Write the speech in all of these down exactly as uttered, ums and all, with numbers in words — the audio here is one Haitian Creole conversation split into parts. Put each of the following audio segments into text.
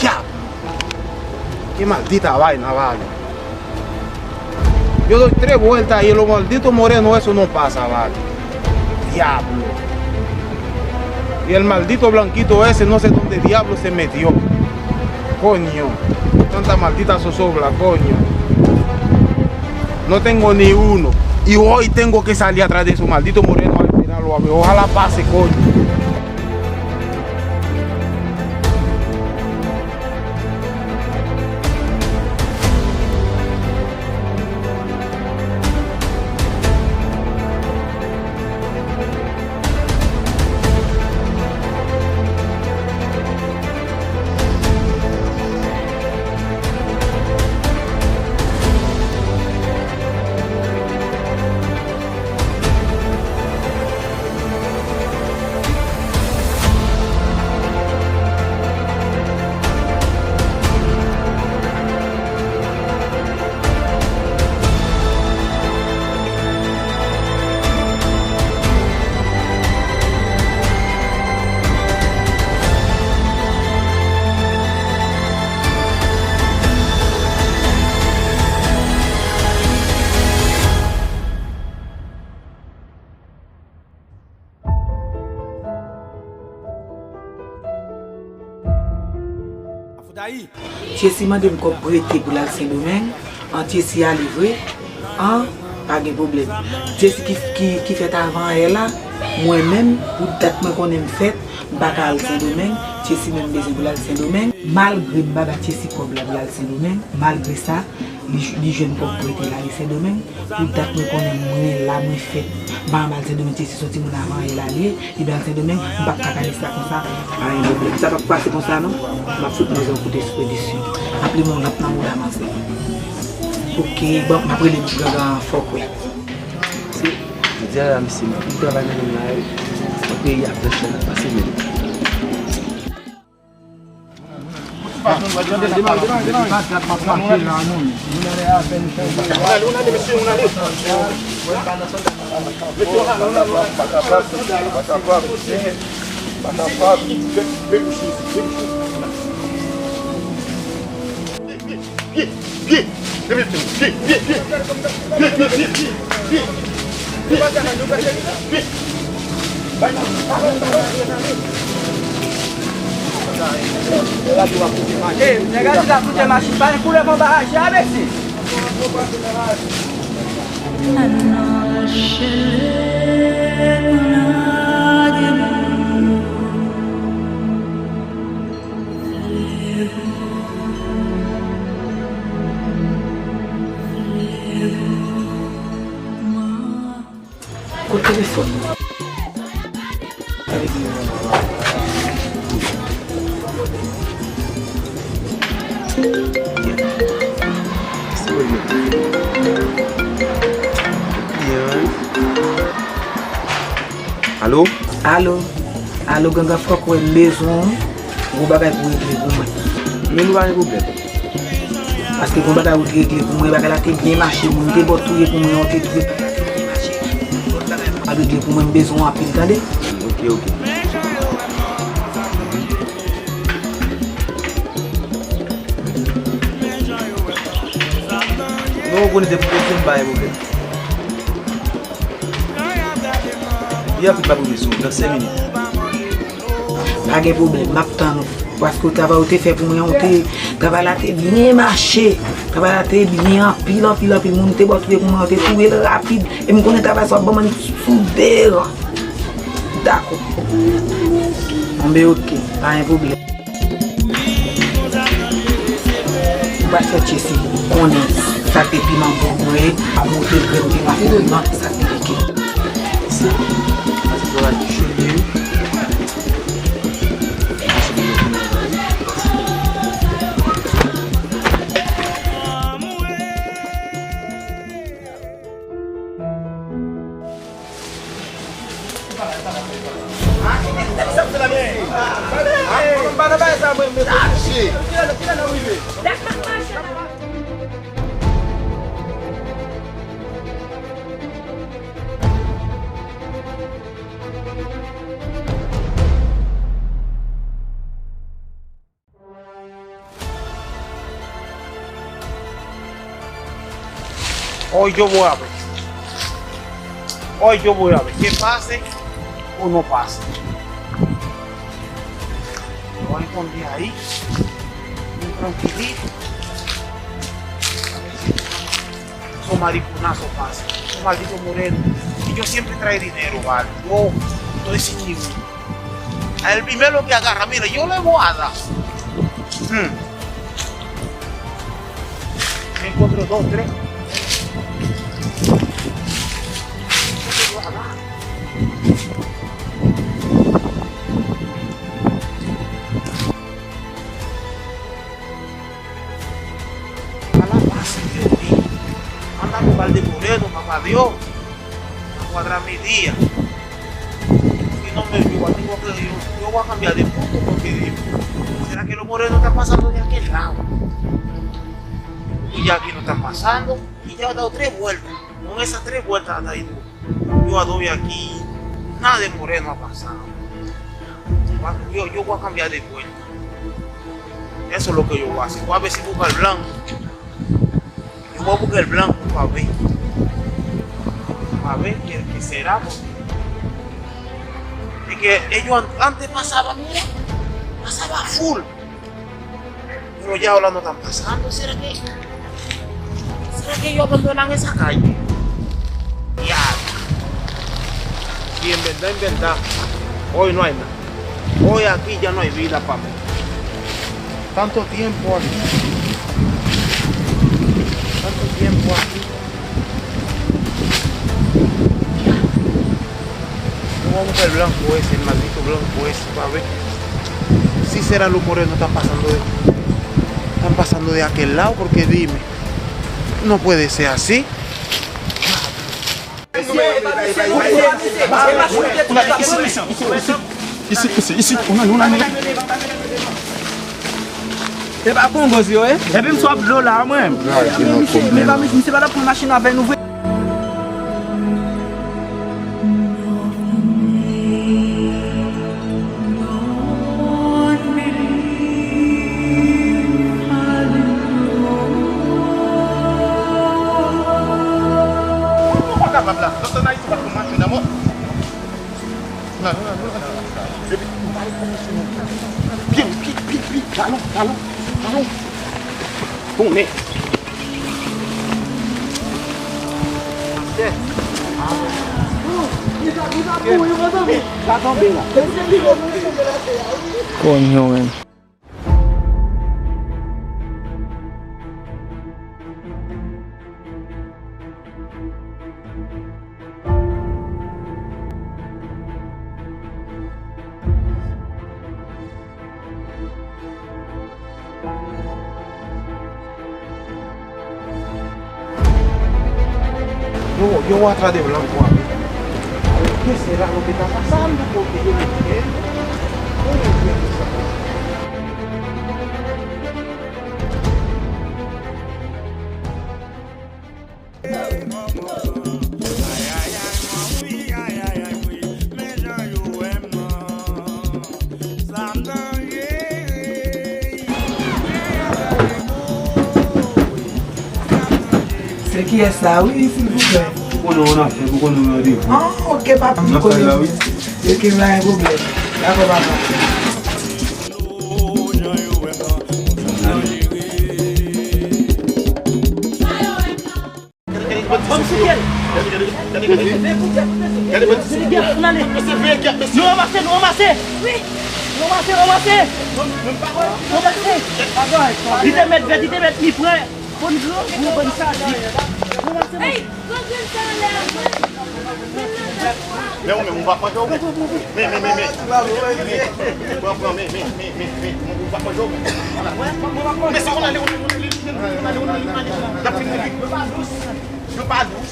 Diablo! Qué maldita vaina, vale. Yo doy tres vueltas y los malditos morenos, eso no pasa, vale. Diablo. Y el maldito blanquito ese, no sé dónde diablo se metió. Coño. Tanta maldita zozobra, coño. No tengo ni uno. Y hoy tengo que salir atrás de esos malditos morenos al final, ojalá pase, coño. Jessy mande m kòb prete pou l al Sendomeng. An, Jessy ale vre. An, pa gen pwoblèm. Jessy ki, ki, ki fèt avan yè la, mwen menm, pou dat mwen konnen m fèt, m pa ka al Sendomeng. Jessy menm bezwen pou l al Sendomeng. Malgre m pa ba Jessy kòb la pou l al Sendomeng, malgre sa, li, li jwenn kòb prete l ale Sendomeng. Pou dat mwen konnen mwen la, mwen fèt. M pa anba al Sendomeng, Jessy se yon timoun avan yè la li ye. Li pral Sendomeng, m p ap ka kale sa konsa. Pa gen pwoblèm. Sa p ap pase konsa non. M ap fout manzè yon kout espedisyon. Aple mwen, l ap nan mouda manzè. Oke, bon, m ap rele bout gangan an, fòk wè. Se, jodi a la, mesye, m ap vin travay nan menm la, nan peyi a, frè, chè n ap pase menm. Nèg la di l ap koute machin, pa gen koulèv anba raje a, mesye. Kote telefòn? Alo? Alo? Alo, gangan, fòk wè, m bezwen w. Gwo bagay pou regle pou mwen. Men nou pa gen pwoblèm. Paske gon bagay ou t regle pou mwen, bagay la te byen mache, moun te bò touye pou mwen, ou te touye bagay la te byen mache. Gon bagay ou pa regle pou mwen, m bezwen w anpil, tande? Ok, ok. Non, ou konnen depi w bezwen m bay pwoblèm. Li anpil pa pwomès ou nan senk minit. Pa gen pwoblèm, m ap tann ou. Paske travay ou te fè pou mwen an, ou te, travay la te byen mache. Travay la te byen anpil, anpil, anpil. Moun te bò touye kouman yo te touye l rapid. E m konnen travay sa w ap ban m sou de ran. Dakò. Anben, oke, pa gen pwoblèm. M pral fè Jesse konnen sa k te piman bouyon ye, m ap montre l grenn piman, piman sa k te pike. Sa, sa se pou la touche li. Hoy yo voy a ver. Hoy yo voy a ver qué pase o no pase. Lo voy a esconder ahí. Muy tranquilito. A ver si esos mariconazos pasan. Esos malditos morenos. Y yo siempre trae dinero, vale. Yo, yo decidí. El primero que agarra, mira, yo le voy a dar. Hmm. Me encuentro dos, tres. Ala pase, Dios mío. Anda a buscar de moreno, papá Dios. A cuadrar mi día. Si no me ayuda, tengo que, yo, yo voy a cambiar de punto porque digo, ¿será que los morenos están pasando de aquel lado? Y ya aquí no están pasando, y ya ha dado tres vueltas. Con esas tres vueltas ha dado. Yo a doy aquí, nada de moreno ha pasado. Yo, yo voy a cambiar de puerta. Eso es lo que yo voy a hacer. Voy a ver si busco el blanco. Yo voy a buscar el blanco para ver. Para ver qué, qué será. Porque es que ellos an- antes pasaban, mira, pasaba full. Pero ya ahora no están pasando. ¿Será que, será que ellos abandonan esa calle? Ya. Sí, en verdad, en verdad. Hoy no hay nada. Hoy aquí ya no hay vida para mí. Tanto tiempo aquí. Tanto tiempo aquí. Vamos a buscar el blanco ese, el maldito blanco ese, para ver si será los morenos están pasando de, están pasando de aquel lado, porque dime, no puede ser así. Isit, isit, isit, isit, isit, isit, isit, isit, isit. E pa Kongo yo ye? Epi m sou ap dlo la, mwen. Misye, mesye, misye pa t ap pran machin avè nou vre. Ou pa kapab la. Dòktè Nayiti pa t pran machin nan mò. Nan, nan, nan, nan, nan. Epi, ou pa rekonèt non. Pye, pye, pye, pye. Talon, talon, talon. Tonnè. Konyo, men. Yo, yo, otra de blanco aquí. ¿Qué será lo que está pasando? Porque yo no entiendo. Yo no entiendo esa cosa. Se kiyès sa, wi, silvouplè? Ou konnen yon afè, ou konnen yon randevou. Ah, ok, papa, m konnen. Nan fèy la, wi. Ok, pa gen pwoblèm. Dakò, papa. Jan yo wè m nan, jan yo jere. Gade, gade. Gade, gade. Mesye, veye gèp, mesye. Nou ranmase, nou ranmase. Nou ranmase, ranmase. Ranmase. Li te mèt vèt, li te mèt li prè. Bann grangou, bann sadik. Ranmase, ranmase. Men ou menm, ou pa manje ou menm. Men, men, men, men. Pran, pran, men, men, men, men, men. Ou pa manje ou menm. Men se ou ale, ou ale, ou ale, ou ale, ou ale. N ap fin mouri. Yo pa dous. Yo pa dous.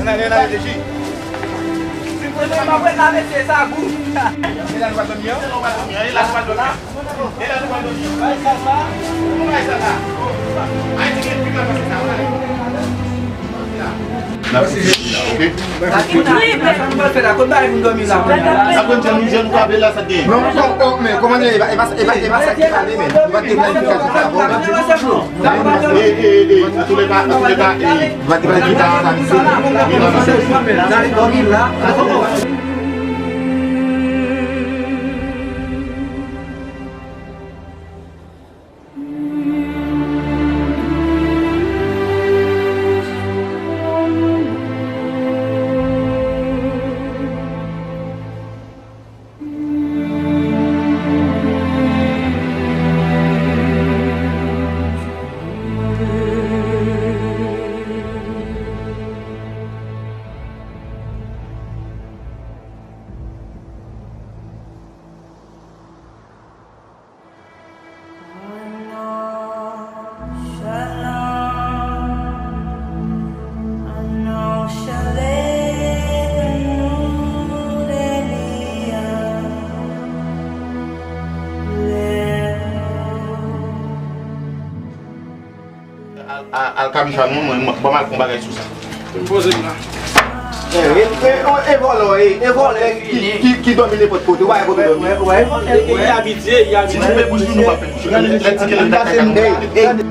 Ann ale, ann ale, Deji. Si w vle, m ap ret la, mesye, sa gou. E la nou pral dòmi an? E la nou pral dòmi an? E la nou pral dòmi an? E la nou pral dòmi an? Bay sa la. Kòman bay sa la? Ayiti gen pi mal pase sa, ann ale. N ap fouti la, oke? Sa nou pral fè la? Kot bagay pou n dòmi la kounye a? N ap pran tè nou jèn, nou ka vle la, sa k genyen. Non, non, non, men kòman e pa, e pa, e pa, e pa sa ki pale, men. Nou pa te planifikasyon sa, bon. E, e, e, antouleka, antouleka, e, antouleka, Al, al, al, Kamicha, non, mwen, mwen, ban m al fè yon bagay sou sa. Poze m la. E, e, e, e vòlè, e, e vòlè ki, ki, ki dòmi nenpòt kote, ou pa gen kote dòmi. E, e, li abitye, li abitye. Si nou fè bouch nou, nou pa fè bouch. Lè, lè ti kele ta kaka nou gade.